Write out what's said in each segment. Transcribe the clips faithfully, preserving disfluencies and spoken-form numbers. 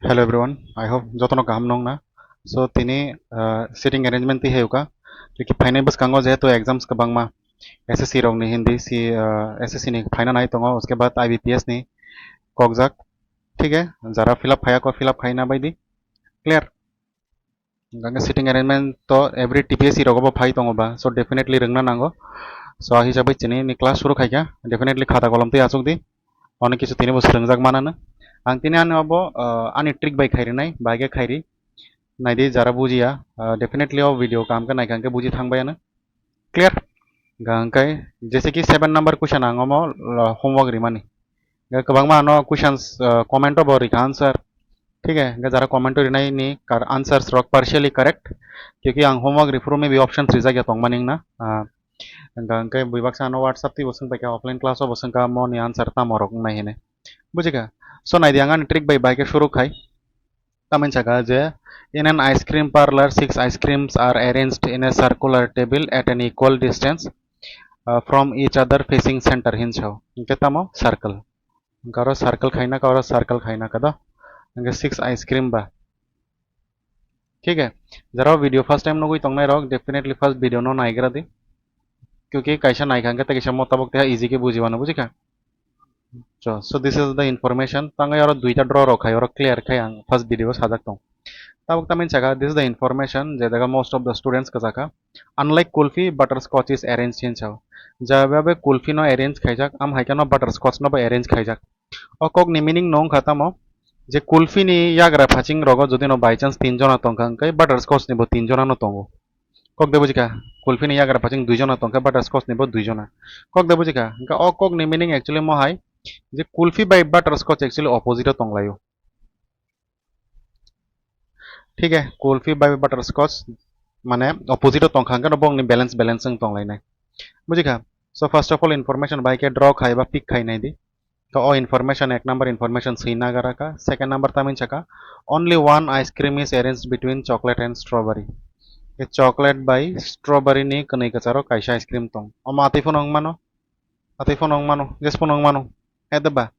Hello everyone, I hope jotono kaham nong na. So tini, uh, seating arrangement ti heuka. Tiki phainai bwskango jehetu exams kwbangma S S C rokni hindi si, uh, S S C ni phaina nai tongo, uske baad I B P S ni kokjak. Thik hai, jara fill up khaya ko fill up khaina bai di. Clear? Hingkha khe seating arrangement to every T P S C rogo bo phai tongo ba, so definitely rwngna nango. So a hisabai chini ni class suru khaikha, definitely khata kolom twi achuk di. Onek kisu tini bo swrwngjak manano. Ang tini ani obo, ah, ani trick bai khairi nai, bai khe khairi. Naidi jara bujiya, ah, definitely o video kaham khe naikha hwnkhe buji thangbai ano. Clear? Hingkha hwnkhe jese ki seven number question ang omo, ah, homework rimani. Hingkhe kwbangma ano questions, ah, comment o bo rikha answer. Thik hai, hingkhe jara comment o rinai ni kar-, answers rok partially correct. Kyunki ang homework riphuru maybe options rijak ya tongmani wngna. Ah, hingkha hwnkhe bui baksa ano WhatsApp twi bo swngpaikha, offline class o bo swngkha, mo ni answer tamo rok wngnai hinwi. Bujikha? So naidi ang ani trick bai bai khe suru khai. Tamoni saka je, "In an ice cream parlor, six ice creams are arranged in a circular table at an equal distance, uh, from each other facing center," hin sao. Hingkhe tamo circle. Hingkhe oro circle khaina kha, oro circle khaina kha do. Hingkhe six ice cream ba. Thik hai? Jara video first time nugui tongnai rok, definitely first video no naigra di. Kyunki kaisa naikha hingkhe tei kaisa motabok tei easy khe buji mano, bujikha? So, so this is the information. Tangwi oro duita draw rok khai, oro clear khai ang first video sajak tong. Tabuk tamoni saka, this is the information, je jaga most of the students kwchakha. "Unlike kulfi, butterscotch is arranged," hin sao. Jababe kulfi no arrange khaijak, am hai kheno butterscotch no bo arrange khaijak. O kok ni meaning no wngkha tamo, je kulfi ni yagra phaching rogo jodi no by chance tin jona tongkha, hwnkhe butterscotch ni bo tin jona no tongo. Kok de bujikha, kulfi ni yagra phaching dui jona tongkha, butterscotch ni bo dui jona. Kok de bujikha, hingkhe o kok ni meaning actually mo hai, je kulfi bai butterscotch actually opposite o tonglaio. Thik hai, kulfi bai butterscotch mane opposite o tongkha, hingkhe no bongni balance, balance wng tonglainai. Bujikha? So first of all information bai khe draw khai ba pick khai nai di. To o information, ek number information swi nagara kha. Second number tamoni saka, "Only one ice cream is arranged between chocolate and strawberry." E chocolate bai strawberry ni kwnwi kwcharo kaisa ice cream tong. Omo atwi phano wng mano. Atwi phano wng mano. Yes phano wng mano. He da ba?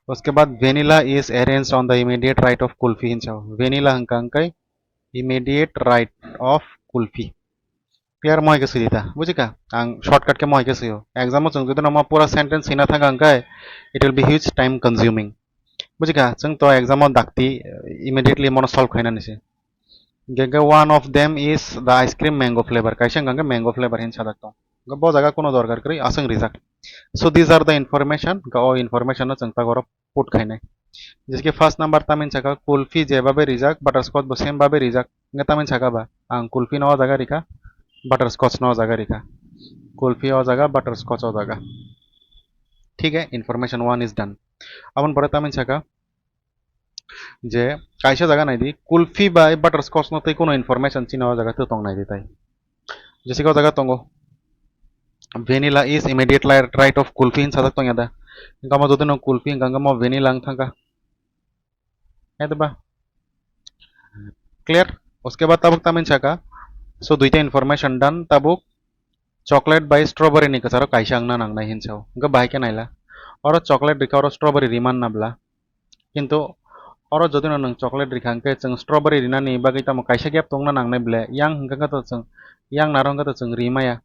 Uske baad, "Vanilla is arranged on the immediate right of kulfi," hin sao. Vanilla hwnkha hwnkhe immediate right of kulfi. Clear? Mo hai khe swi di ta, bujikha? Ang shortcut khe mo hai khe swio. Exam o chwng jodi no mo pura sentence swina thangkha hwnkhe, it will be huge time consuming. Bujikha? Chwng to exam o dakti, eh, immediately mono solve khainani se. Hingkhe one of them is the ice cream mango flavor. Kaisa hwnkha hwnkhe mango flavor hin sajak tong. Hingkhe bo jaga kuno dorkar kwrwi, aswng rijak. So these are the information. Hingkhe o information no chwng ta gorok put khainai. Jeske first number tamoni saka kulfi je babe rijak, butterscotch bo same babe rijak. Hingkhe tamoni saka ba, ang kulfi no o jaga rikha, butterscotch no o jaga rikha. Kulfi o jaga, butterscotch o jaga. Thik hai, information one is done. Aboni pore tamoni saka je kaisa jaga nai di, kulfi bai butterscotch no tei kuno information chini o jaga tong nai di tai. Jeske o jaga tongo, "Vanilla is immediate li-, right of kulfi," hin sajak tongya da. Hingkhe omo jodi no kulfi hingkha, hingkhe omo vanilla wng thangkha. He da ba? Clear? Uske baad tabuk tamoni saka. So duita information done, tabuk chocolate bai strawberry ni kwcharo kaisa wngna nangnai hin sao. Hingkhe bahai khe naila. Oro chocolate rikha, oro strawberry riman na bla. Kintu oro jodi no nwng chocolate rikha hwnkhe chwng strawberry rinani bagwi tamo kaisa gap tongna nangnai ble, yang hwnkha khe to chwng, yang naro hwnkha to chwng ri maya.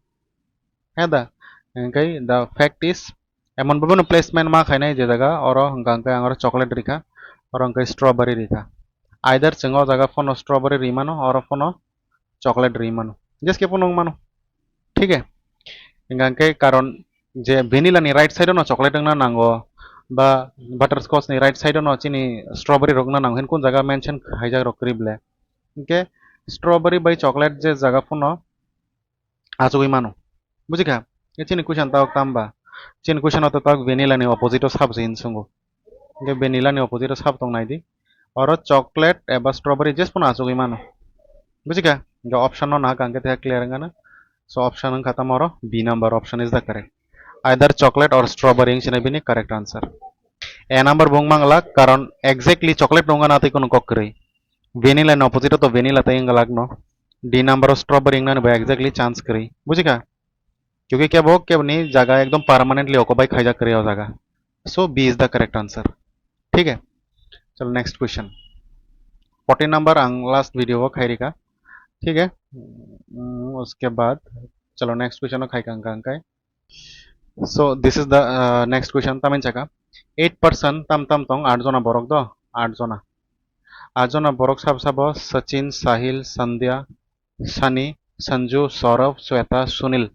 He da? Hwnkhe the fact is, emon bobo no placement ma khainai je jaga oro hwnkha hwnkhe ang oro chocolate rikha, oro hwnkhe strawberry rikha. Either chwng o jaga phano strawberry ri mano, oro phano chocolate ri mano, jeske phano wng mano. Thik hai? Hingkha hwnkhe karon je vanilla ni right side o no chocolate wngna nango, ba butterscotch ni right side o no chini strawberry rok wngna nango, hin kun jaga mention khaijak rok kwrwi ble. Hingkhe strawberry bai chocolate je jaga phano achugwi mano. Bujikha? E chini question tabuk tamba? Chini question o to tabuk vanilla ni opposite o sabo se hin swngo. Hingkhe vanilla ni opposite o sabo tong nai di. Oro chocolate eba strawberry jes phano achugwi mano. Bujikha? Hingkhe option no nahakha hingkhe teha clear wngkha na. So option wngkha tamo oro B number option is the correct. Either chocolate or strawberry wng sinai bini correct answer. A number bo wng manglak, karon exactly chocolate no wngkha na tei kuno kok kwrwi. Vanilla ni opposite o to vanilla tei wngwlak no. D number o strawberry wngnani bo exactly chance kwrwi. Bujikha? Kyunki kebo, keboni jaga ekdom permanently occupy khaijak kwrwi o jaga. So B is the correct answer. Thik hai? Chalo next question. Fourteen number ang last video o khai rika. Thik hai? Mm, uske baad, chalo, next question o khai kang kang kai. So this is the, uh, next question. Tamin chaka, eight person, tam tam tong, aat jona borok do, aat jona. Aat jona borok sab sabo Sachin, Sahil, Sandhya, Shani, Sanju, Saurabh, Shweta, Sunil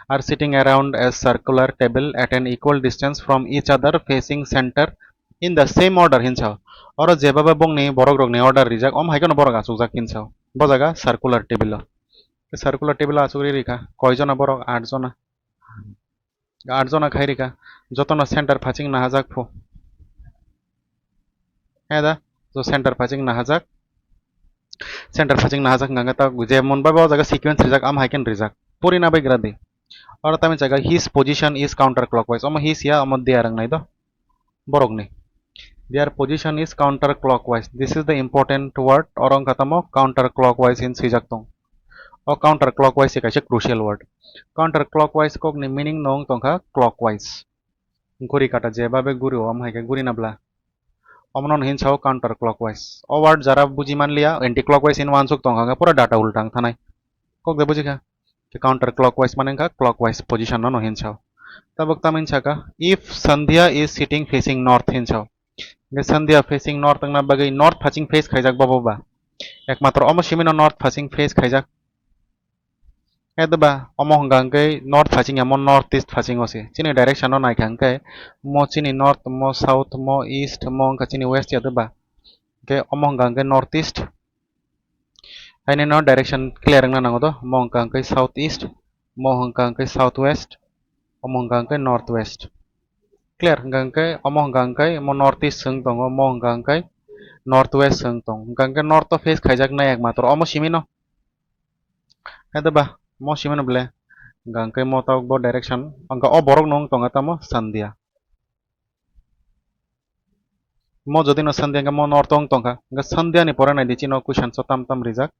are sitting around a circular table at an equal distance from each other, facing center in the same order, hinsa. Oro jebaba bongni borok rokni order rijak, om hai kheno borok achukjak hinsa. Bo jaga circular table o. Circular table o achuk ri rikha. Koi jona borok? Aat jona. Aat jona khai rikha. Jotono center phaching nahajak phu. He da? Jo center phaching nahajak. Center phaching nahajak hingkha khe ta jemon bai bo jaga sequence rijak, am hai khe rijak. Puri na bai gra di. Oro tamo jaga, his position is counterclockwise. Omo his ya, omo they are wngnai do. Borokni. Their position is counterclockwise. This is the important word. Oro wngkha tamo counterclockwise hin swijak tong. O counterclockwise se kaisa crucial word. Counterclockwise kokni meaning no wng tongkha clockwise. Ghuri kata jeba be ghuri o, omo hai khe ghuri na bla. Omono hin sao counterclockwise. O word jara buji manliya, anticlockwise hin wansuk tongkha khe pura data ulta wng thanai. Kok de bujikha? Counterclockwise mane wngkha clockwise position no, no hin sao. Tabuk tamo hin saka, if Sandhya is sitting facing north hin sao. Hingkhe Sandhya facing north wngna bagwi north phaching face khaijak bobo ba. Ekmatro omo simi no north phaching face khaijak. Edo ba, omo hwnka hwnkhe north phaching ya, mo north east phaching o se. Chini direction no naikha hwnkhe, mo chini north, mo south, mo east, mo wngkha chini west ya do ba. Hwnkhe omo hwnka hwnkhe north east. Haino no direction clear wngna nango do. Mo hwnka hwnkhe south east, mo hwnka hwnkhe south west, omo hwnka hwnkhe north west. Clear? Hwnka hwnkhe omo hwnka hwnkhe mo north east swng tongo, mo hwnka hwnkhe north west swng tong. Hwnka hwnkhe north o face khaijaknai ekmatro omo simi no. Edo ba, mo simi no ble. Hwnka hwnkhe mo tabuk bo direction, hwnka o borok no wng tongo tamo Sandhya. Mo jodi no Sandhya hwnkhe mo north o wng tongkha. Hwnkhe Sandhya ni pore naidi chini o question so tam tam rijak.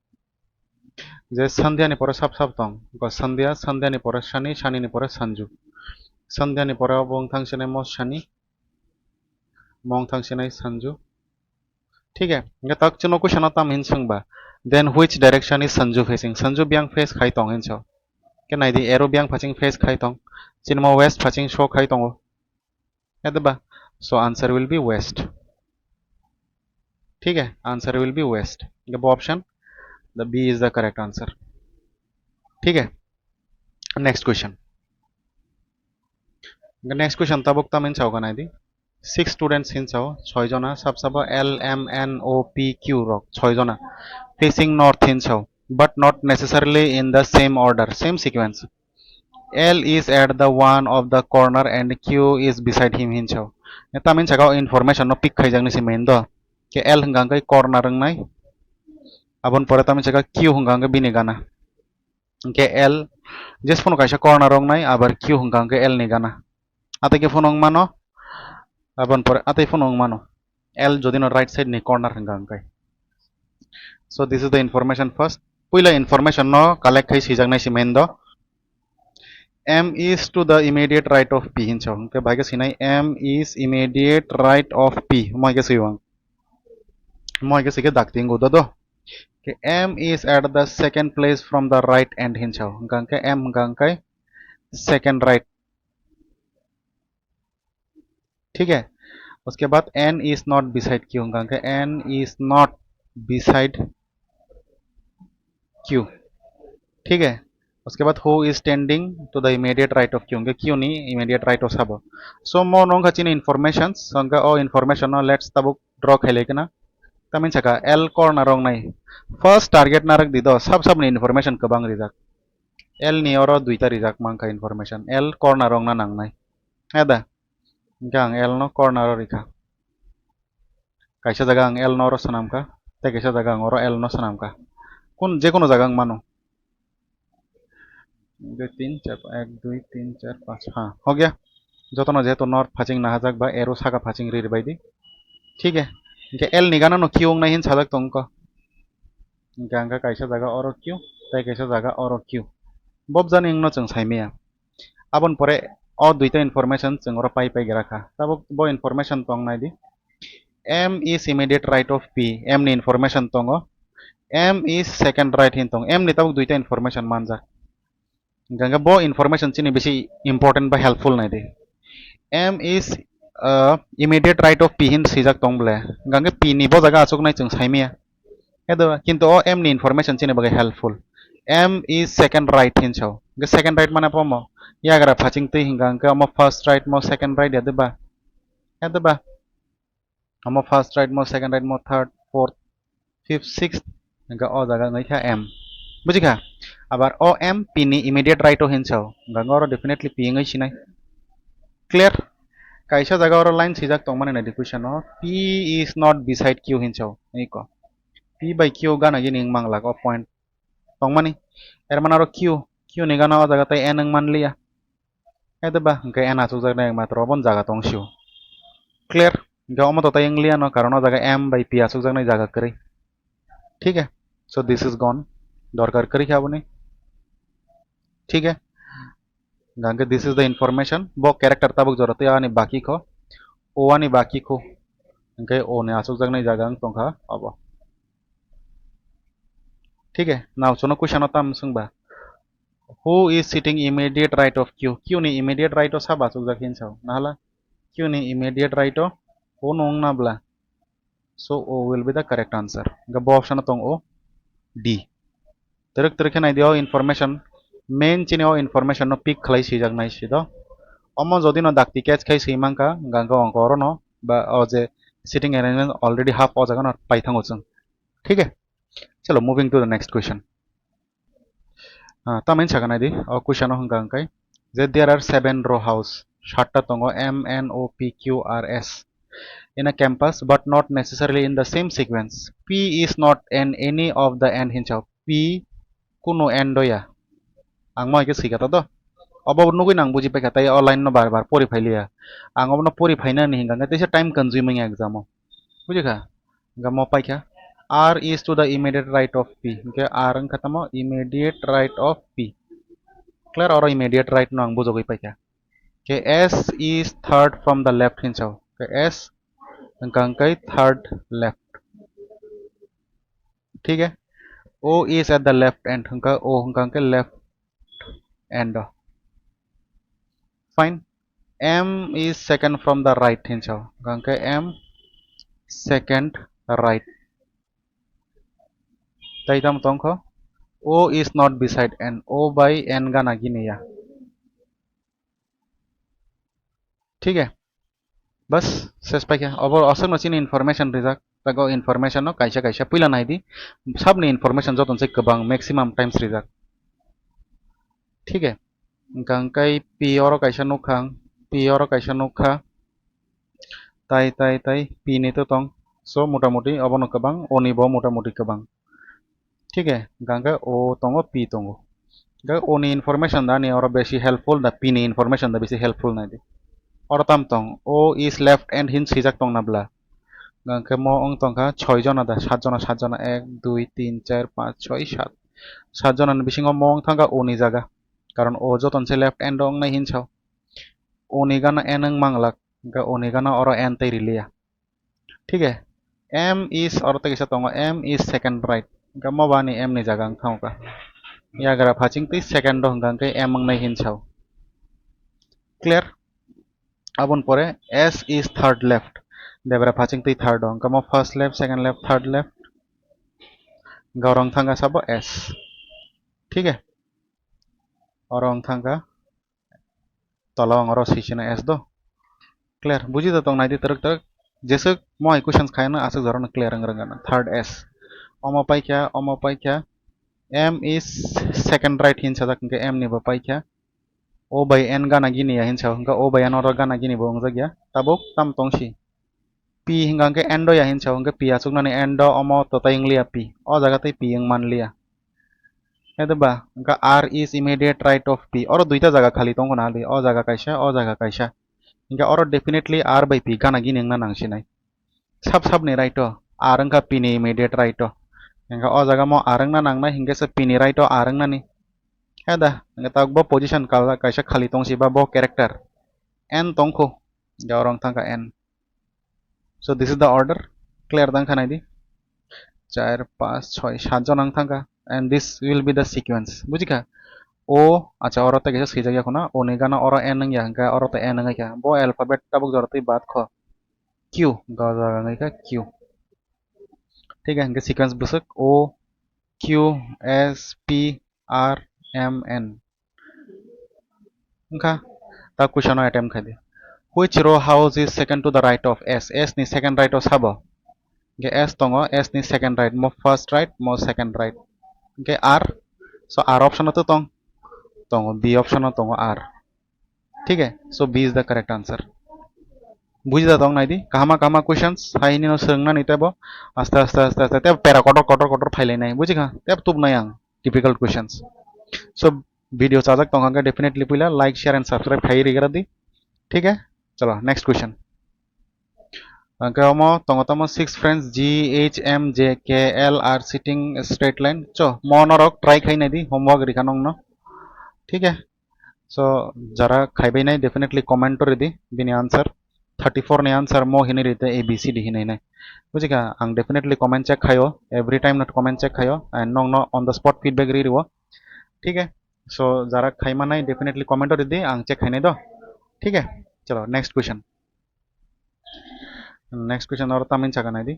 Je Sandhya ni pore sab sab tong. Hwnkhe Sandhya, Sandhya ni pore Shani, Shani ni pore Sanju. Sandhya ni pore obo wng thang sinai mo Shani. Mo wng thang sinai Sanju. Thik hai, hingkhe tak chwngno question o tamo hin swngba, then which direction is Sanju facing? Sanju biyang face khai tong hin sao. Khe naidi, arrow biyang phaching face khai tong. Chini mo west phaching show khai tongo. Edo ba? So answer will be west. Thik hai, answer will be west. Hingkhe bo option, the B is the correct answer. Thik hai? Next question. The next question tabuk tamo hin sao kha naidi. Six students hin sao, choi jona, sab sabo L, M, N, O, P, Q rok, choi jona. Facing north hin sao, but not necessarily in the same order, same sequence. L is at the one of the corner and Q is beside him hin sao. Tamo hin saka o information no pick khaijaknai se main do. Khe L hwnka hwnkhe corner wngnai. Aboni pore tamo hin saka Q hwnka hwnkhe bini gana. Hingkhe L, jesphano kaisa corner wngnai, abar Q hwnka hwnkhe L ni gana. Atwi khe phano wng mano, aboni pore atwi phano wng mano. L jodi no right side ni corner hwnka hwnkhe. So this is the information first. Puila information no collect khai swijaknai se main do. M is to the immediate right of P hin sao. Hingkhe bai khe swinai M is immediate right of P. Mo hai khe swiwang. Mo hai khe swikhe dakti wngwi do do. Khe M is at the second place from the right end hin sao. Hingkha hingkhe M hingkha hingkhe second right. Thik hai? Uske baad N is not beside Q. Hingkha hingkhe N is not beside Q. Thik hai? Uske baad who is standing to the immediate right of Q? Hingkhe Q ni immediate right o sabo. So mo no wngkha chini information. So hingkhe o information no let's tabuk draw khailai khna. Tamo hin saka L corner wngnai. First target narwk di do, sab sab ni information kwbang rijak. L ni oro duita rijak mankha information. L corner wngna nangnai. Ada. Hingkhe ang L no corner o rikha. Kaisa jaga ang L no oro swnamkha, tei kaisa jaga ang oro L no swnamkha. Kun, je kono jaga ang mano. Ek, dui, tin, char, ek, dui, tin, char, panch, ha, hogya. Jotono jehetu north phaching nahajak ba arrow saka phaching ri bai di. Thik hai. Hingkhe L ni gana no Q wngnai hin sajak tong kho. Hingkhe ang kha kaisa jaga oro Q, tei kaisa jaga oro Q. Bob jani wngno chwng sai maya. Aboni pore o duita information chwng oro pai pai gra kha. Tabuk bo information tong nai di. M is immediate right of P, M ni information tongo, M is second right hin tongo, M ni tabuk duita information manjak. Hingkha hingkhe bo information chini bisi important ba helpful nai di. M is, uh, immediate right of P hin swijak tong ble. Hingkha hingkhe P ni bo jaga achuk nai chwng sai maya. Hedo, kintu o M ni information chini bagwi helpful. M is second right hin sao. Hingkhe second right mane pomo. Yagra phaching twi hingkha hingkhe omo first right mo second right ya de ba. Ya de ba. Omo first right mo, second right mo, third, fourth, fifth, sixth, hingkha o jaga wngwi kha M. Buji kha? Abar o M P ni immediate right o hin sao. Hingkha oro definitely P wngwi sinai. Clear? Kaisa jaga oro line swijak tongmani nai di question o. P is not beside Q hin sao. Niko. P bai Q gana gini wng manglak o point. Tongmani. Er mane oro Q. Q ni gana o jaga tei N wng manliya. Ede ba, hingkhe N achukjaknai matro obo jaga tong sio. Clear? Hingkhe omo to tai wng liya no, karon o jaga M bai P achukjaknai jaga kwrwi. Thik hai? So this is gone. Dorkar kwrwi khe aboni. Thik hai? Hingkhe this is the information. Bo character tabuk jora twi ani baki kho. O ani baki kho. Hingkhe O ni achukjaknai jaga wng tongkha obo. Thik hai? Now, chwngno question o tam swngba. Who is sitting immediate right of Q? Q ni immediate right o sabo achukjak hin sao. Nahala? Q ni immediate right o O no wng na bla. So, O will be the correct answer. Hingkhe bo option o tong o D. Twrwk twrwk khe nai di o information. Main chini o information no pick khlai swijak nai si do. Omo jodi no dakti catch khai swi mankha, hingkha hingkhe ongko oro no ba o je sitting arrangement already half o jaga no pai thango chwng. Thik hai? Chalo, moving to the next question. Ah, tamni sakha nai di, o question o hwnkha hwnkhe je there are seven row house, satta tongo M N O P Q R S in a campus but not necessarily in the same sequence. P is not in any of the n hin sao. P kunu n doya. Ang mo hai khe swikha ta do. Obo nugwi nang buji paikha, tei o line no bar bar pori phailiya. Ang obono pori phainani hingkha hwnkhe teisa time consume wngya exam o. Buji kha? Hingkha mo paikha. R is to the immediate right of P. Hingkhe R wngkha tamo immediate right of P. Clear? Oro immediate right no ang bujogwi paikha. Hingkhe S is third from the left hin sao. Hingkhe S hingkha hingkhe third left. Thik hai? O is at the left end, hingkha O hingkha hingkhe left end o. Fine. M is second from the right hin sao, hingkha hingkhe M second right. Tai tamo tongkho? O is not beside N, O bai N gana gini ya. Thik hai? Bas, ses paikha. Obo aswkno chini information rijak. Tago information no kaisa kaisa puila nai di. Sabni information joto se kwbang, maximum times rijak. Thik hai? Hingkha hingkhe P oro kaisa nukha, P oro kaisa nukha. Tai, tai, tai, P ni to tong. So, motamuti obono kwbang, O ni bo motamuti kwbang. Thik hai? Hingkha hingkhe O tongo, P tongo. Hingkha O ni information da ani oro besi helpful da, P ni information da besi helpful nai di. Oro tam tong, O is left end hin swijak tong na bla. Hingkha hingkhe mo wng tongkha choi jona da, sat jona, sat jona, ek, dui, tin, char, panch, choi, sat. Sat jona ni bisingo mo wng thangkha O ni jaga. Karon O joton se left end o wngnai hin sao. O ni gana N wng manglak, hingkha O ni gana oro N tei riliya. Thik hai? M is oro tei kisa tongo, M is second right. Hingkha mo bo ani M ni jaga wng thango kha. Yagra phaching twi second o hingkha hingkhe M wngnai hin sao. Clear? Aboni pore S is third left. Debra phaching twi third o. Hingkha mo first left, second left, third left. Hingkha oro wng thangkha sabo S. Thik hai? Oro wng thangkha. Tola o ang oro sisina S do. Clear? Buji da tong nai di twrwk twrwk. Jeswk mo hai questions khaina aswk jora no clear wng rwngana. Third S. Omo paikha, omo paikha. M is second right hin sajak hingkhe M ni bo paikha. O bai N gana gini ya hin sao hingkha O bai N oro gana gini bo wngjak ya. Tabuk tam tong si. P hingkha hingkhe N do ya hin sao hingkhe P achuknani N do omo to tai wngliya P. O jaga tei P wng manliya. Hedo ba, hingkha R is immediate right of P. Oro duita jaga khali tongkho na hali. O jaga kaisa, o jaga kaisa. Hingkha oro definitely R bai P gana gini wngna nangsinai. Sab sab ni right o, R wngkha P ni immediate right o. Hingkha o jaga mo R wngna nangnai, hingkhe se P ni right o R wngnani. Heda, hingkha tabuk bo position kal-, kaisa khali tongsi ba bo character. N tongkho, hingkha oro wng thangkha N. So this is the order. Clear dang kha nai di. Char, panch, choi, sat jon ang thang kha. And this will be the sequence. Buji kha? O, acha, oro tei kaisa swijak ya khuna. O ni gana oro N wng ya, hingkhe oro tei N wng kha. Bo alphabet tabuk jora twi bad kho. Q, go jaga wng kha Q. Thik hai, hingkhe sequence bwswk O, Q, S, P, R, M, N. Wngkha, ta question no attempt khai di. Which row house is second to the right of S? S ni second right o sabo. Hingkhe S tongo, S ni second right, mo first right, mo second right. Hingkhe R, so R option o to tong, tongo, B option o tongo R. Thik hai, so B is the correct answer. Buji da tong nai di, kahama kahama questions hai hini no swngnani tebo, aste aste aste aste tebo pera kotor kotor kotor phailai nai, buji kha, tebo tubnai ang difficult questions. So video chajak tong kha definitely puila like, share and subscribe khai rigra di. Thik hai, chalo next question. Hingkhe omo tongo tamo six friends G, H, M, J, K, L are sitting straight line. Cho, mo norok try khai nai di, homework rikha nongno. Thik hai. So, jara khaibai nai, definitely comment o ridi bini answer. Thirty-four ni answer mo hinui rite A B C D hinui nai. Buji kha, ang definitely comment check khaio, every time not comment check khaio, and nongno on the spot feedback ri rio. Thik hai? So, jara khaima nai, definitely comment o ridi, ang check khainai do. Thik hai? Chalo, next question. Next question oro tamni saka nai di.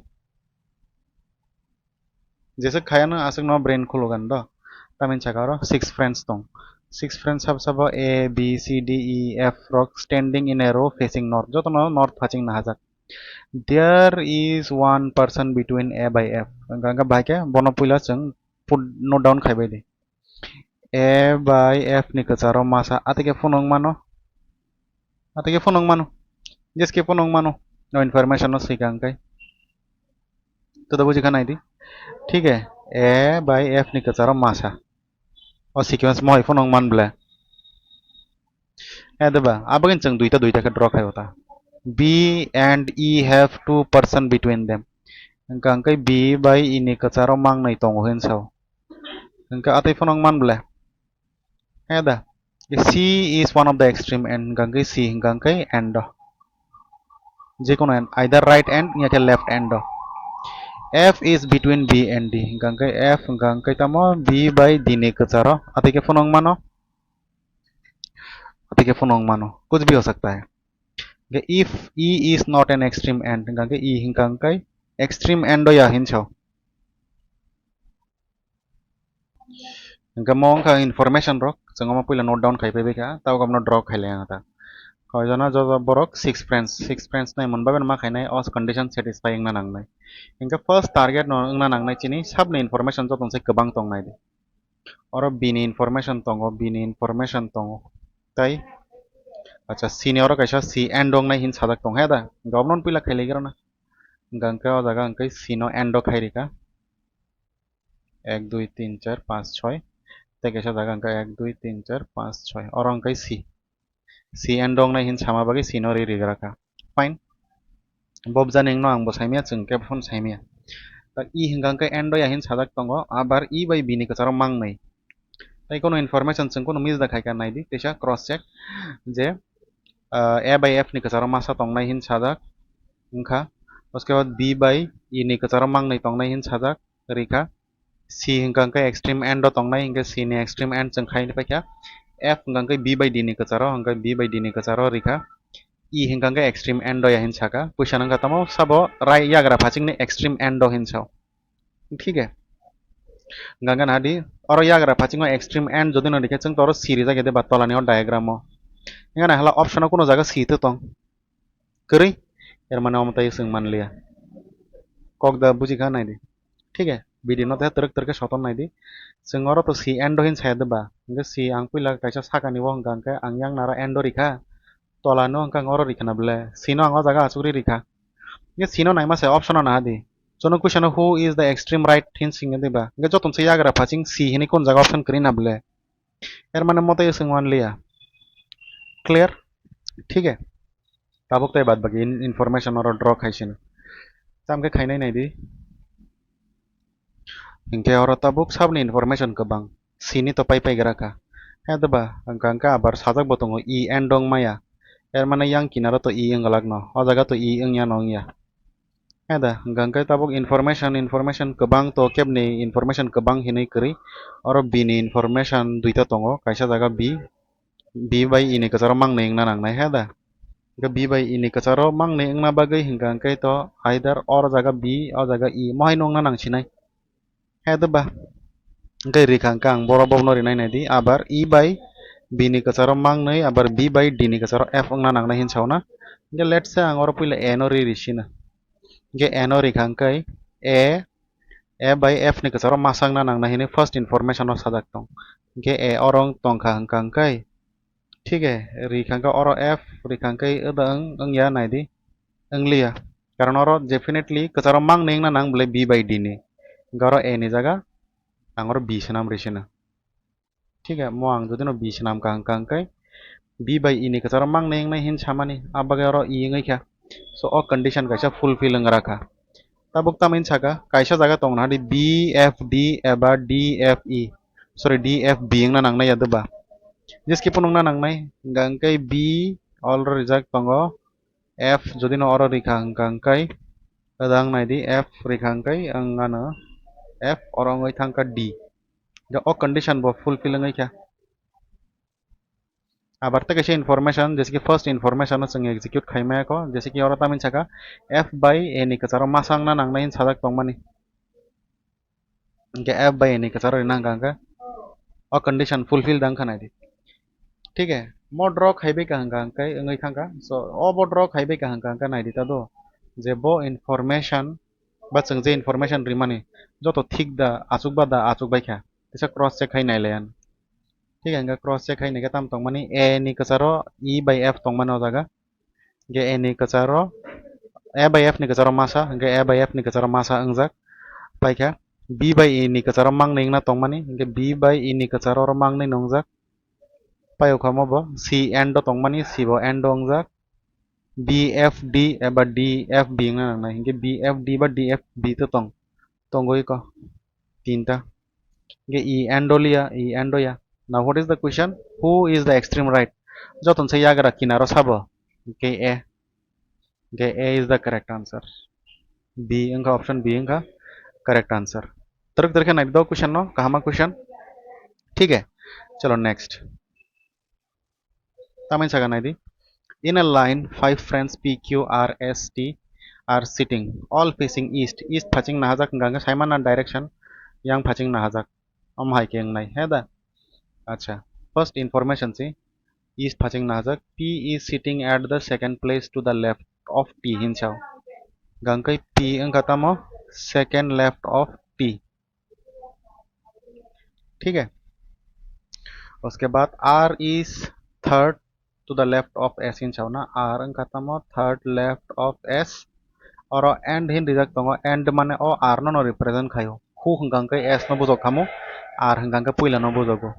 Jeswk khayano aswkno brain khulugan do. Tamni saka oro six friends tong. Six friends sabo sabo A, B, C, D, E, F rok standing in a row facing north. Jotono north facing nahajak. There is one person between A by F. Hingkha hingkha bahai khe bono puila chwng put note down khaibai di. A by F ni kwcharo masa atike phunuk mano. Atike phunuk mano. Jeske phunuk mano. No information no swikang kai. Todo buji kha nai di. Thik hai. A by F ni kwcharo masa. O sequence mohai phunuk man ble. Edeba, abagin chwng duita duita khe draw khai ota. B and E have two person between them. Hingkha hingkhe B by E ni kwcharo mangnai tongo hin sao. Hingkhe atwi phano wng man ble. He da. C is one of the extreme end, hingkha hingkhe C, hingkha hingkhe end o. Jekono end, either right end, ya khe left end o. F is between B and D, hingkha hingkhe F, hingkha hingkhe tamo B by D ni kwcharo, atwi khe phano wng mano. Atwi khe phano wng mano. Kuch bhi ho sakta hai. Hingkhe if E is not an extreme end, hingkha hingkhe E hingkha hingkhe extreme end o ya hin sao. Hingkhe mo wngkha information rok, chwng omo puila note down khai phaibai kha, tabuk omono draw khai lai ang ta. Koijono joto borok six friends, six friends nai mon bagwi ma khainai, o condition satisfy wngna nangnai. Hingkhe first target no wngna nangnai chini sabni information joto se kwbang tongnai di. Oro bini information tongo, bini information tongo. Tai, acha, C ni oro kaisa C end wngnai hin sajak tong he da. Hingkhe omono puila khai lai rw na. Hingkha hingkhe o jaga hingkhe C no end o khai rikha. Ek, dui, tin, char, panch, choi. Tei kaisa jaga hingkhe ek, dui, tin, char, panch, choi. Oro hingkhe C. C end wngnai hin sama bagwi C no ri rigra kha. Fine. Bob jani wngno ang bo saimaya, chwng kebo phano saimaya. Ta E hingkha hingkhe end o ya hin sajak tongo, abar E bai B ni kwcharo mangnai. Tei kono information chwng kono miss da khaikha, naidi, teisa cross check, je, ah, A by F ni kwcharo masa tongnai hin sajak wngkha, uske bad B by E ni kwcharo mangnai tongnai hin sajak rikha. C hingkha hingkhe extreme end o tongnai, hingkhe C ni extreme end chwng khai paikha. F hingkha hingkhe B by D ni kwcharo, hingkhe B by D ni kwcharo rikha. E hingkha hingkhe extreme end o ya hin saka. Puisa nangkha tamo sabo rai yagra phachingni extreme end o hin sao. Thik hai. Hingkha hingkhe nahadi, oro yagra phasingo extreme end jodi no rikhe chwng toro C rijak ya de ba tolani o diagram o. Hingkhe nai hala option o kuno jaga C to tong. Kwrwi? Er mane omo tai chwng manliya. Kok da buji kha naidi. Thik hai. Video no tei twrwk twrwk khe soton naidi. Chwng oro to C end o hin saya de ba. Hingkhe C ang puila kaisa sakani o hingkha hingkhe ang yang nara end o rikha. Tolani o hingkha oro rikha na ble. C no ang o jaga achukri rikha. Hingkhe C no naima se option o nahadi. Jono question o who is the extreme right hin singya diba. Hingkhe jotono se yagra phaching C hinui kun jaga option kwrwi na ble. Er mane motai chwng manliya. Clear? Thik hai. Tabuk tai bad baki in-, information oro draw khai sino. Tamkhe khainai naidi. Hingkhe oro tabuk sabni information kwbang. C ni to pai pai gra kha. He diba, hingkha hingkhe abar sajak bo tongo E end wng maya. Er mane yang kinaro to E wng glak no. O jaga to E wng ya no wng ya. He da, hwnkha hwnkhe tabuk information, information kwbang to, kebni information kwbang hinwi kwrwi. Oro B ni information duita tongo, kaisa jaga B, B bai E ni kwcharo mangnwi wngna nangnai, he da. Hwnkhe B bai E ni kwcharo mangnwi wngna bagwi hwnkha hwnkhe to either oro jaga B, o jaga E, mohai no wngna nangsinai. He da ba? Hwnkhe rikha hwnkhe ang boro bobno rinai naidi, abar E bai B ni kwcharo mangnwi, abar B bai D ni kwcharo F wngna nangnai hin sauna. Hwnkhe let's say ang oro puila A no ri risina. Hwnkhe A no rikha hwnkhe A, A bai F ni kwcharo masa wngna nangnai hinwi first information o sajak tong. Hwnkhe A oro wng tongkha hwnkha hwnkhe. Thik he, rikha hwnkhe oro F rikha hwnkhe wng da wng, wngya naidi. Wngliya. Karon oro definitely kwcharo mangnwi wngna nang bwle B bai D ni. Hwnkhe oro A ni jaga ang oro B swnam risina. Thik he, mo ang jodi no B swnam kha hwnkha hwnkhe B bai E ni kwcharo mangnwi wngnai hin samani, a bagwi oro E wngwi kha. So, o condition kaisa fulfill wng ra kha. Tabuk tamni saka, kaisa jaga tong na di B F D eba D F E. Sorry, D F B wngna nangnai ya doba. Jeskhe phunukna nangnai, hwnkha hwnkhe B already rijak tongo. F jodi no oro rikha hwnkha hwnkhe, wng nai di F rikha hwnkhe, wng ano F oro wngwi thangkha D. Da o condition bo fulfill wngwi kha. Abar tei kaisa information, jese ki first information no chwng execute khai maya kho, jese ki oro tamni saka F bai A ni kwcharo masa wngna nangnai hin sajak tongmani. Hwnkhe F bai A ni kwcharo rina hwnkha hwnkhe o condition fulfill da wngkha naidi. Thik he, mo draw khaibai kha hwnkha hwnkhe wngwi thangkha. So, o bo draw khaibai kha hwnkha hwnkhe naidi ta do, je bo information ba chwng je information rimani joto thik da, achuk ba da, achuk bai kha, kisa cross check khai nai lai ang. Thik he, hwnkhe cross check khai nai khe tam tongmani, A ni kwcharo E bai F tongmani o jaga. Hwnkhe A ni kwcharo, A bai F ni kwcharo masa, hwnkhe A bai F ni kwcharo masa wngjak. Paikha B bai E ni kwcharo mangnwi wngna tongmani, hwnkhe B bai E ni kwcharo oro mangnwi nwngjak. Pai o kha mo bo C end o tongmani, C bo end o wngjak. B F D eba D F B wngna nangnai, hwnkhe B F D ba D F B to tong, tongwi kho. Tinta. Hwnkhe E end o liya, E end o ya. Now what is the question? Who is the extreme right? Joton se yagra kinaro sabo. Hwnkhe A. Hwnkhe A is the correct answer. B wngkha, option B wngkha correct answer. Twrwk twrwk khe nai do question no, kahama question. Thik he? Chalo next. Tamni saka nai di. In a line, five friends P, Q, R, S, T are sitting, all facing east. East phaching nahajak hwnkha hwnkhe saimana direction, yang phaching nahajak. Omo hai khe wngnai, he da? Acha, first information si, east phaching nahajak, P is sitting at the second place to the left of T hin sao. Hwnkha hwnkhe P wngkha tamo second left of T. Thik he? Uske baad R is third to the left of S hin sao na, R wngkha tamo third left of S. Oro and hin rijak tongo, and mane o R no no represent khaio. Who hwnkha hwnkhe S no bujok khamu, R hwnkha hwnkhe puila no bujogo.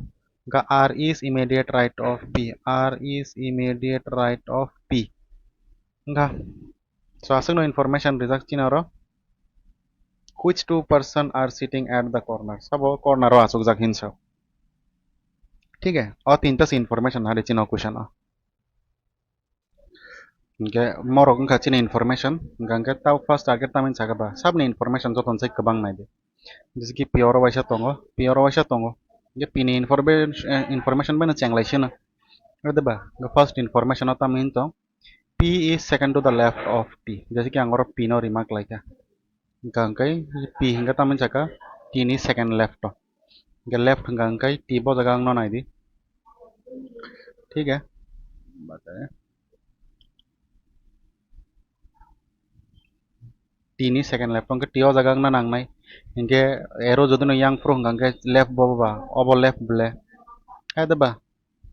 Hwnkha R is immediate right of P, R is immediate right of P. Hwnkha. So, aswkno information rijak chini oro. Which two person are sitting at the corner? Sabo corner o achukjak hinsa. Thik he? O tinta se information hari chini o question o. Hwnkhe morok wngkha chini information. Hwnkha hwnkhe tao first target tamni saka ba. Sabni information joto se kwbang nai di. Jese ki P oro waisa tongo, P oro waisa tongo. Hwnkhe P ni informa-, eh, information bai no chenglai sino. Ede ba? Hwnkhe first information o tamni tong. P is second to the left of T. Jese ki ang oro P no remark lai kha. Hwnkha hwnkhe P hwnkhe tamni saka T ni second left o. Hwnkhe left hwnkha hwnkhe T bo jaga ang no nai di. Thik he? Bade. T ni second left o hwnkhe T o jaga ang no nangnai. Hwnkhe arrow jodi no yang phuru hwnkha hwnkhe left bo ba, obo left bole. Ede ba?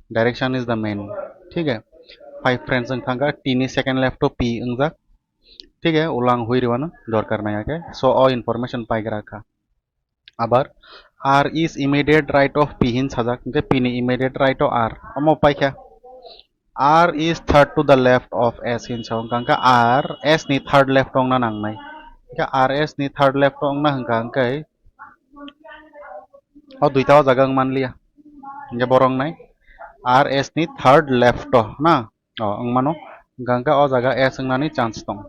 Direction is the main. Thik he? Five friends wng thangkha, T ni second left o P wngjak. Thik he? Ulo ang hui rwano dorkar nai khe. So, o information paigra kha. Abar R is immediate right of P hin sajak, hwnkhe P ni immediate right o R. Omo paikha. R is third to the left of S hin sao, hwnkha hwnkhe R S ni third left o wngna nangnai. Hwnkhe R S ni third left o wngna hwnkha hwnkhe o duita o jaga wng manliya. Hwnkhe borok nai R S ni third left o na. O, wng mano. Hwnkha hwnkhe o jaga S wngnani chance tong.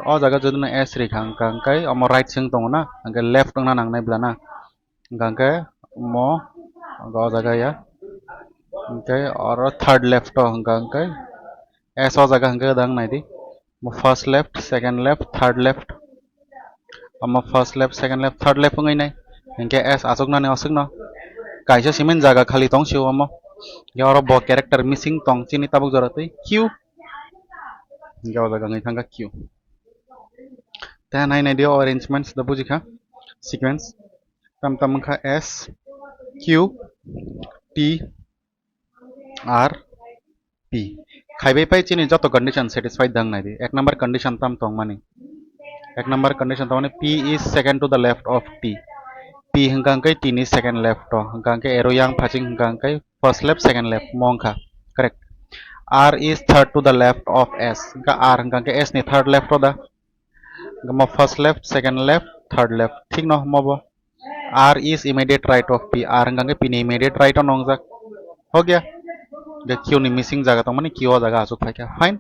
O jaga jodi no S rikha hwnkha hwnkhe omo right se wng tongo na, hwnkhe left wngna nangnai bwla na, hwnkha hwnkhe omo o jaga ya, hwnkhe oro third left o hwnkha hwnkhe S o jaga hwnkhe da wng naidi, omo first left, second left, third left, omo first left, second left, third left wngwi nai, hwnkhe S achuknani oswkno kaisa simi jaga khali tong sio omo, hwnkhe oro bo character missing tong chini tabuk jora twi Q, hwnkhe o jaga wngwi thangkha Q. Tei nai nai dio arrangements da bujikha sequence. Tam tam wngkha S, Q, T, R, P. Khaibai pai chini joto condition satisfied dang nai di. Ek number condition tam tong mani. Ek number condition tong mani P is second to the left of T. P hwnkha hwnkhe T ni second left o. Hwnkha hwnkhe arrow yang phaching hwnkha hwnkhe first left, second left mo wngkha. Correct. R is third to the left of S. Hwnkha R hwnkha hwnkhe S ni third left o da. Hwnkhe mo first left, second left, third left. Thik no mo bo. R is immediate right of P. R hwnkha hwnkhe P ni immediate right o nongjak. Hogya. Hwnkhe Q ni missing jaga tong mani Q o jaga achuk phaikha. Fine.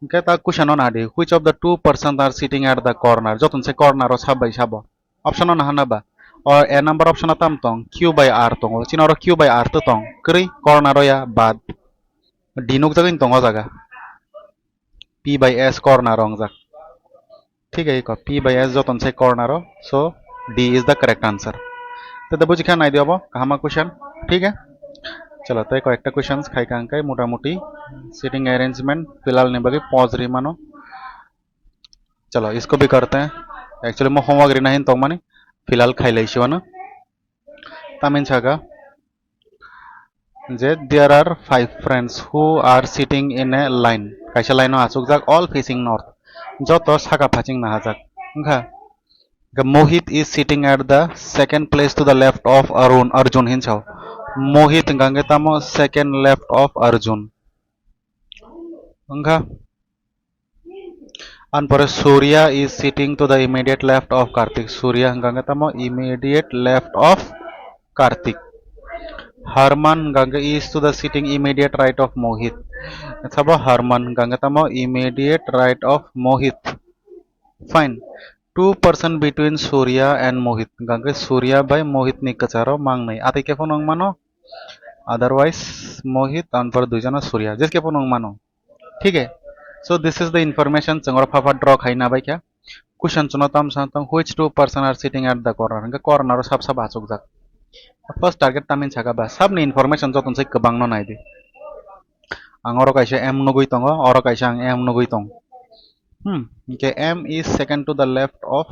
Hwnkhe ta question o nadi. Which of the two persons are sitting at the corner? Joton se corner o sab bai sabo. Option o naha na ba. O A number option o tam tong. Q by R tongo. Chini oro Q by R to tong. Kwrwi corner o ya bad. D nukjagwi tongo jaga. P by S corner o wngjak. Thik hai ko P by S joton se corner o. So D is the correct answer. Tei da bujikha nai di obo kahama question. Thik hai. Chalo tei koyekta questions khai ka hwnkhe mota moti sitting arrangement filal ni bagwi pause ri mano. Chalo isko bhi karte hain. Actually mo homework rina hin tong mani filal khai lai si wano. Tamin saka je there are five friends who are sitting in a line. Kaisa line o achukjak all facing north. Joto saka phaching nahajak. Wngkha. The Mohit is sitting at the second place to the left of Arun, Arjun hinsao. Mohit hwnkha hwnkhe tamo second left of Arjun. Wngkha. An pore Surya is sitting to the immediate left of Kartik. Surya hwnkha hwnkhe tamo immediate left of Kartik. Harman hwnkha hwnkhe is to the sitting immediate right of Mohit. Sabo Harman hwnkha hwnkhe tamo immediate right of Mohit. Fine. Two person between Surya and Mohit. Hwnkha hwnkhe Surya bai Mohit ni kwcharo mangnai. Atwi khe phano wng mano. Otherwise Mohit anpar duijana Surya. Jeskhe phano wng mano. Thik hai. So this is the information chwng oro phapha draw khai na bai kha. Question chwngno tam sa tong which two person are sitting at the corner. Hwnkhe corner o sab sab achukjak. First target tamin saka ba sabni information joton se kwbangno nai di. Ang oro kaisa M nugwi tongo, oro kaisa ang M nugwi tong. Hmm, hwnkhe M is second to the left of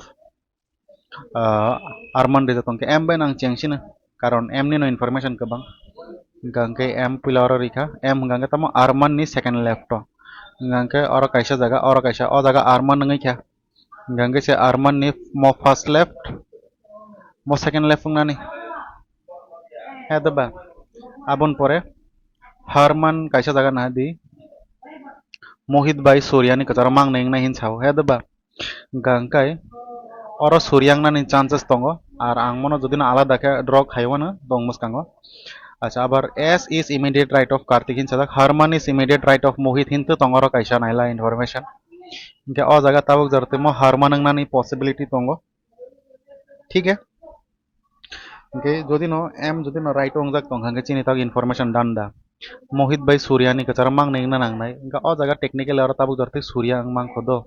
ah, Arman rijak tong khe M bai nang cheng sino, karon M ni no information kwbang. Hwnkha hwnkhe M puila oro rikha, M hwnkha hwnkhe tamo Arman ni second left o. Hwnkha hwnkhe oro kaisa jaga, oro kaisa, o jaga Arman wngwi kha. Hwnkha hwnkhe se Arman ni mo first left, mo second left wngnani. He deba. Aboni pore Harman kaisa jaga naha di. Mohit bai Surya ni kwcharo mangnai wngnai hin sao. He deba. Hwnkha hwnkhe oro Surya wngnani chances tongo, ar ang mono jodi no alada khe draw khaiwano tong mwskango. Acha, abar S is immediate right of Kartik hin sajak, Harman is immediate right of Mohit hin to tongo oro kaisa naila information. Hwnkhe o jaga tabuk jora twi mo Harman wngnani possibility tongo. Thik hai? Hwnkhe jodi no M jodi no right o wngjak tong kha hwnkhe chini tabuk information done da. Mohit bai Surya ni kwcharo mangnai wngna nangnai. Hwnkhe o jaga technically oro tabuk jora twi Surya wng mankho do.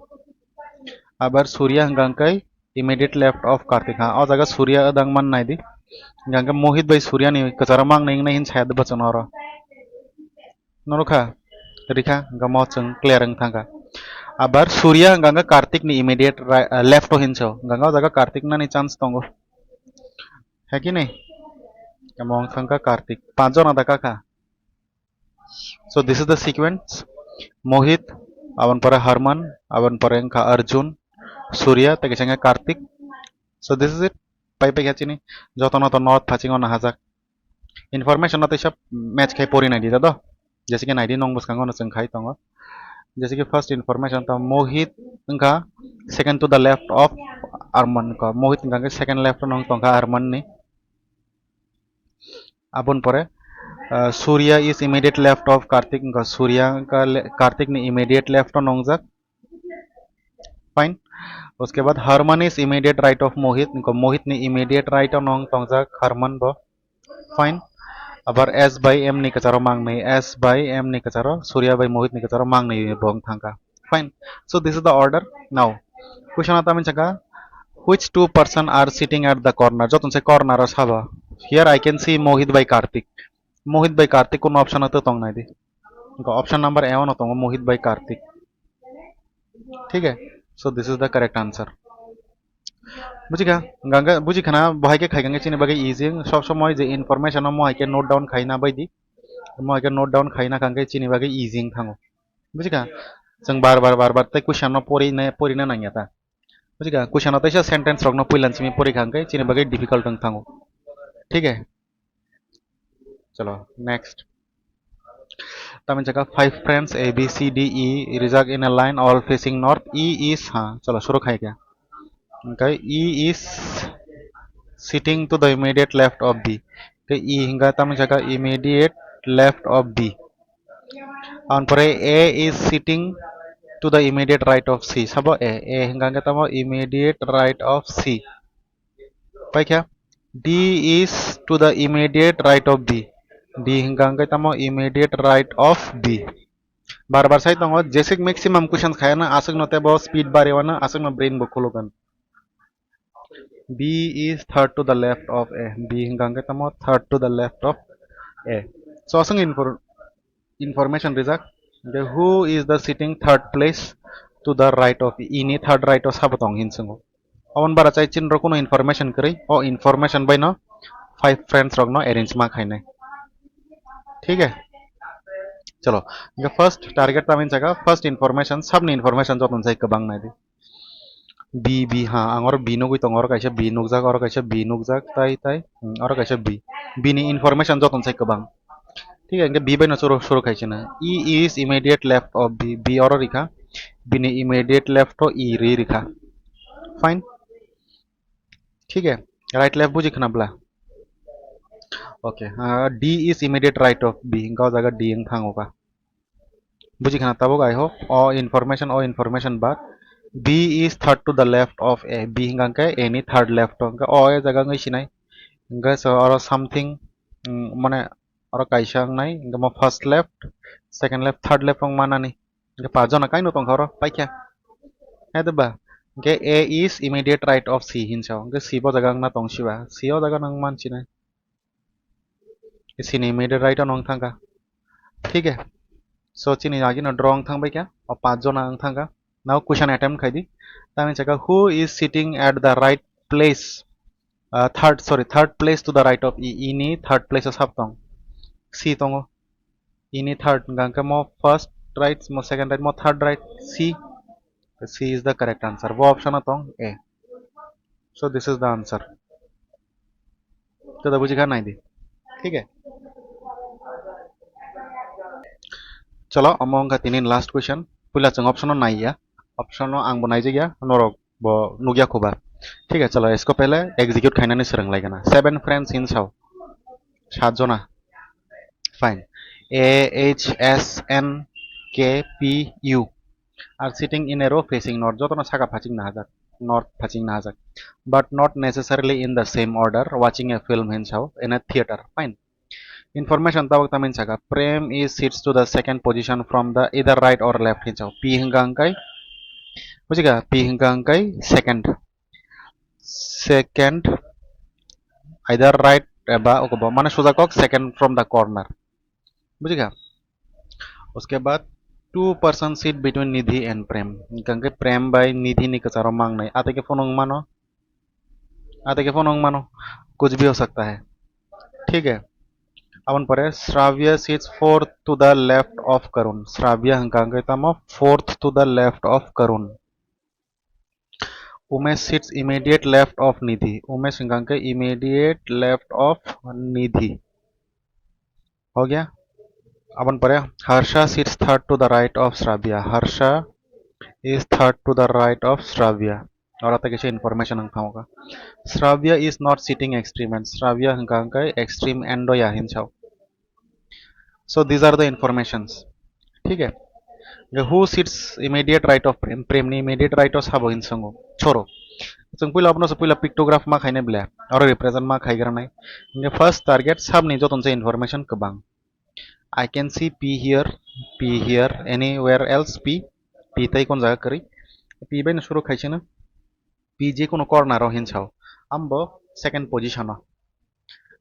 Abar Surya hwnkha hwnkhe immediate left of Kartik ha. O jaga Surya wdang man nai di. Hwnkha hwnkhe Mohit bai Surya ni kwcharo mangnai wngnai hin saya de bachano oro. Norokha, rikha, hwnkha mo chwng clear wng thangkha. Abar Surya hwnkha hwnkhe Kartik ni immediate ri-, ah, left o hinso. Hwnkha hwnkhe o jaga Kartik nani chance tongo. Hai khe ne? Omo wng thangkha Kartik. Panch jona da kakha. So this is the sequence. Mohit, aboni pore Harman, aboni pore wngkha Arjun, Surya, tei kisa wngkha Kartik. So this is it. Pai pai kha chini jotono to north phasingo nahajak. Information no teisa match khai pori nai di do. Jese khe nai di nong bwskango no chwng khai tongo. Jese khe first information to Mohit wngkha second to the left of Arman ko. Mohit wngkha khe second left o nong tongkha Arman ni. Aboni pore, ah, Surya is immediate left of Kartik wngkha. Surya wngkha le-, Kartik ni immediate left o nongjak. Fine. Uske baad Harman is immediate right of Mohit. Niko Mohit ni immediate right o nong tongjak Harman bo. Fine. Abar S by M ni kwcharo mangnai, S by M ni kwcharo, Surya by Mohit ni kwcharo mangnai bo wng thangkha. Fine. So this is the order. Now, question o tamni saka, which two person are sitting at the corner? Joton se corner o sabo. Here I can see Mohit by Kartik. Mohit by Kartik kono option o to tong nai di. Option number A one o tongo Mohit by Kartik. Thik hai? So this is the correct answer. Bujikha, gangga, bujikhana, bo hai khe khai gangga chini bagwi easy, sob somoi je information o mo hai khe note down khaina bai di, mo hai khe note down khaina kangkhe chini bagwi easy wng thango. Bujikha, chwng bar bar, bar bar tei question no pori ne, pori na nangya ta. Bujikha, question no teisa sentence rok no puilan simi pori kha hwnkhe chini bagwi difficult wng thango. Thik hai? Chalo, next. Tamni jaga five friends A, B, C, D, E, Rijak in a line, all facing north. E is, ha, chalo, shuru khai khe. Okay, E is sitting to the immediate left of B. Okay, E hingga tamni jaga immediate left of B. Ampore A is sitting to the immediate right of C. Sabo A, A hingga hingga tamo immediate right of C. Paikha, D is to the immediate right of B. D hingga hingga tamo immediate right of B. Bar bar sai tongo, jesik maximum questions khayana aswk no tebo speed bari wana aswk no brain bo khulugan. B is third to the left of A. B hingka hingke tamo third to the left of A. So aswk infor-, information rijak. Hingke who is the sitting third place to the right of E? Ini third right o sabo tong hin swngo. Aboni bara chai chin rok kuno information kwrwi. O information bai no five friends rok no arrange ma khainai. Thik hai? Chalo. Hingke first target tamin jaga first information, sabni information joto sai kwbang nai di. B, B, ha, ang oro B nugwi tongo, oro kaisa B nukjak, oro kaisa B nukjak, tai, tai, hmm, oro kaisa B. B ni information joto sai kwbang. Thik hai, hingke B bai no suru, suru khaisina. E is immediate left of B, B oro rikha. B ni immediate left o E ri rikha. Fine. Thik hai, right left buji khna bla. Okay, ah, D is immediate right of B, hingke o jaga D wng thango ka. Buji khna tabuk, I hope. O information, o information bad. B is third to the left of A. B hingka hingke A ni third left o. Hingke o e jaga wngwi sinai. Hingke so oro something, mm, mane oro kaisa wngnai. Hingke mo first left, second left, third left wng manani. Hingke pa jona kaino tongkha oro, paikha. He de ba? Hingke A is immediate right of C hinsa o. Hingke C bo jaga wngna tong siba. C o jaga nang man sinai. Chini immediate right o nong thangkha. Thik hai? So chini agi no draw wng thang bai kha. O panch jona wng thangkha. Now question attempt khai di. Tamni saka, who is sitting at the right place? Uh, third, sorry, third place to the right of E. E ni third place o sab tong. C tongo. E ni third, hingka hingke mo first right, mo second right, mo third right, C. C is the correct answer. Bo option o tong A. So this is the answer. Tada buji kha nai di. Thik hai? Chalo, omo wngkha tini last question. Puila chwng option o nai ya. Option o ang bo naijak ya, norok bo nukya khuba. Thik hai, chalo, isko pehle execute khainani swrwng lai gana. Seven friends hinsa o. Sat jona. Fine. A, H, S, N, K, P, U are sitting in a row facing north. Jotono saka phaching nahajak, north phaching nahajak, but not necessarily in the same order, watching a film hinsa o in a theater. Fine. Information tabuk tamin saka, Prem is sits to the second position from the either right or left hinsa o. P hingka hingkai, bujika? P hingka hingkai second. Second, either right eba okobo, mane sujakok second from the corner. Bujikha? Uske baad two person sit between Nidhi and Prem. Hingke Prem bai Nidhi ni kwcharo mangnai. Ateke phone wng mano. Ateke phone wng mano. Kuch bhi ho sakta hai. Thik hai? Aboni pore Shravya sits fourth to the left of Karun. Shravya hingka hingke tamo fourth to the left of Karun. Umesh sits immediate left of Nidhi. Umesh hingka hingke immediate left of Nidhi. Ho gaya? Aboni pore Harsha sits third to the right of Shravya. Harsha is third to the right of Shravya. Oro tei kaisa information ang thango kha. Shravya is not sitting extreme end. Shravya hingka hingke extreme end o ya hinsa o. So these are the informations. Thik hai? Who sits immediate right of Prem? Prem ni immediate right o sabo hin swngo. Choro. Chwng puila abono se puila pictograph ma khainai ble. Oro represent ma khaigra nai. Hingke first target sab ni joton se information kwbang. I can see P here, P here, anywhere else P, P tai kon jaga kwrwi. P bai no suru khaisino. P je kono corner o hin sao. Ambo second position o.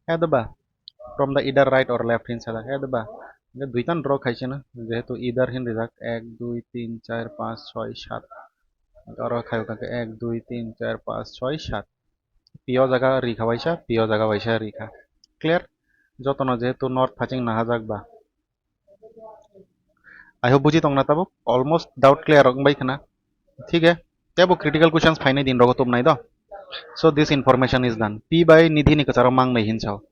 Edeba, from the either right or left hin sajak. Edeba, hingke duitan draw khaisino. Jehetu either hin rijak, ek, dui, tin, char, panch, choi, sat. Oro khayo kake ek, dui, tin, char, panch, choi, sat. P o jaga rikha waisa, P o jaga waisa rikha. Clear? Jotono jehetu north phaching nahajak ba. I hope buji tongna tabuk. Almost doubt clear wngbai khna. Thik he? Tebo critical questions phainai din rogo tubnai do. So this information is done. P bai Nidhi ni kwcharo mang nai hin sao.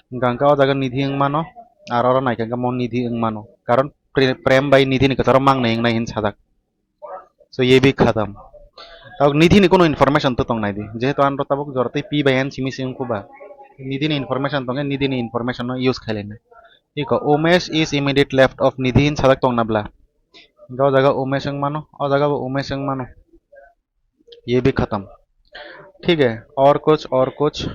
Hingka hingka o jaga Nidhi wng mano, aro oro naikha hingka mo Nidhi wng mano. Karon Pre-, Prem bai Nidhi ni kwcharo mang nai wng nai hin sajak. So ye bhi khatam. Tabuk Nidhi ni kono information to tong nai di. Jehetu ano tabuk jora tei P bai N simi simi kuba. Nidhi ni information tong, Nidhi ni information no use khailai nai. Iko Umesh is immediate left of Nidhi hin sajak tong na bla. Hingke o jaga Umesh wng mano, o jaga bo Umesh wng mano. Ye bhi khatam. Thik he, or kuch, or kuch.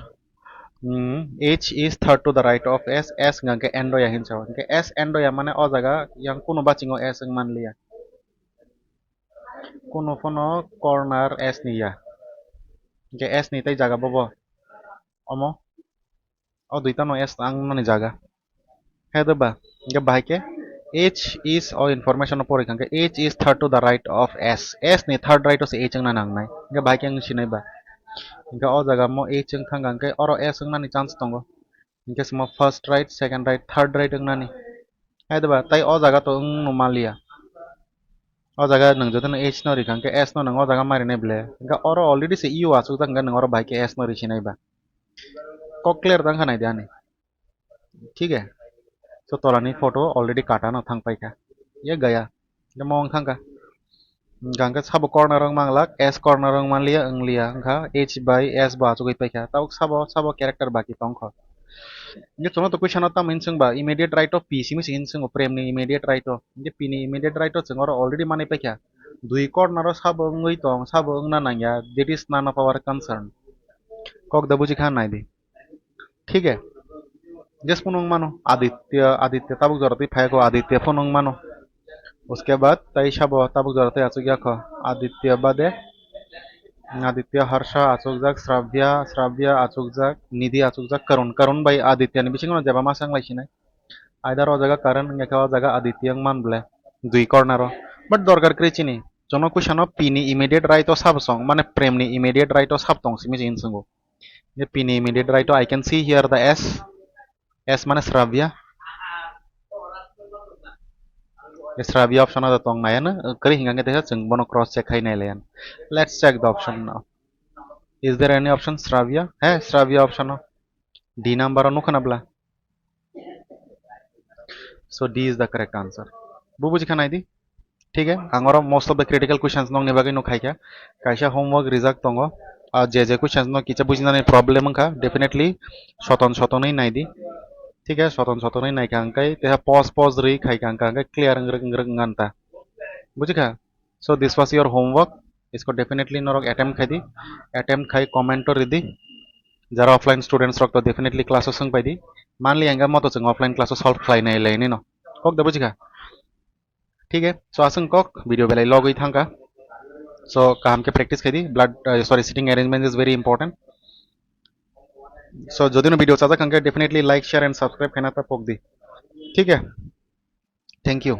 Hmm, H is third to the right of S, S hingke endoya hin sao. Hingke S endoya mane o jaga yang kuno bachingo S wng manliya. Kuno phano corner S ni ya. Hingke S ni tei jaga bobo. Omo. O duitano S ang nani jaga. He de ba. Hingke bahai ke H is o information o pori kha hingke H is third to the right of S. S ni third right o se H wngna nangnai. Hingke bahai ke ang sinai ba. Hingke o jaga mo H wng thang kha hingke oro S wngnani chance tongo. Hingke simo first right, second right, third right wngnani. Hai de ba, tai o jaga to wng no manliya. O jaga nwng jotono H no rikha hingke S no nwng o jaga mari nai ble. Hingke oro already se U achukjak hingke nwng oro bahai ke S no risinai ba. Kok clear tang kha nai de ani. Thik he? So tolani photo already kata no thang paikha. Ye gaya. Hingke mo wng thang kha. Hingke sabo corner wng manglak, S corner wng manliya, wngliya, wngkha H bai S bo achugwi paikha. Tabuk sabo, sabo character baki tongkho. Hingke chwngno to question o tamo hinswng ba, immediate right o P simi se hinswngo, Prem ni immediate right o. Hingke P ni immediate right o chwng oro already manwi paikha. Dui corner o sabo wngwi tong, sabo wngna nangya, that is none of our concern. Kok da buji kha nai di. Thik he? Jes phano wng mano, Aditya, Aditya tabuk jora twi phai kho, Aditya phano wng mano. Uske baad tai sabo tabuk jora twi achuk ya kho, Aditya bade, Aditya Harsha achukjak, Shravya, Shravya achukjak, Nidhi achukjak, Karun, Karun bai Aditya ni bisingo jeba ma sang lai sinai. Either o jaga Karun wngya khe o jaga Aditya wng man ble, dui corner o. But dorkar kwrwi chini, jono question o P ni immediate right o sabo song, mane Prem ni immediate right o sabo tong simi se hinswngo. Ye P ni immediate right o, I can see here the S. S mane Shravya. Ye Shravya option o tong nai ano, kwrwi hingka khe teisa chwng bono cross check khai nai lai ano. Let's check the option now. Is there any option Shravya? He, Shravya option o. D number o nukha na bla. So D is the correct answer. Bu buji kha nai di. Thik he, ang oro most of the critical questions nokni bagwi no khaikha. Kaisa homework rijak tongo. Ah, je je questions no kisa bujinani problem wngkha, definitely soton sotonwi nai di. Thik he, soton sotonwi naikha hingkai teha pause pause rwi khaikha hingka hingkai clear wng rwk wng rwk wngkha nta. Buji kha? So this was your homework. Isko definitely norok attempt khai di. Attempt khai comment o ridi. Jara offline students rok to definitely class o swng pai di. Manli ang moto chwng offline class o solve khlai nai lai nino. Kok da buji kha? Thik he, so aswng kok video belai logwi thangkha. So kaham khe practice khai di, blood, uh, sorry, sitting arrangement is very important. So jodi no video chajak hwnkhe definitely like, share and subscribe khaina ta pok di. Thik he? Thank you.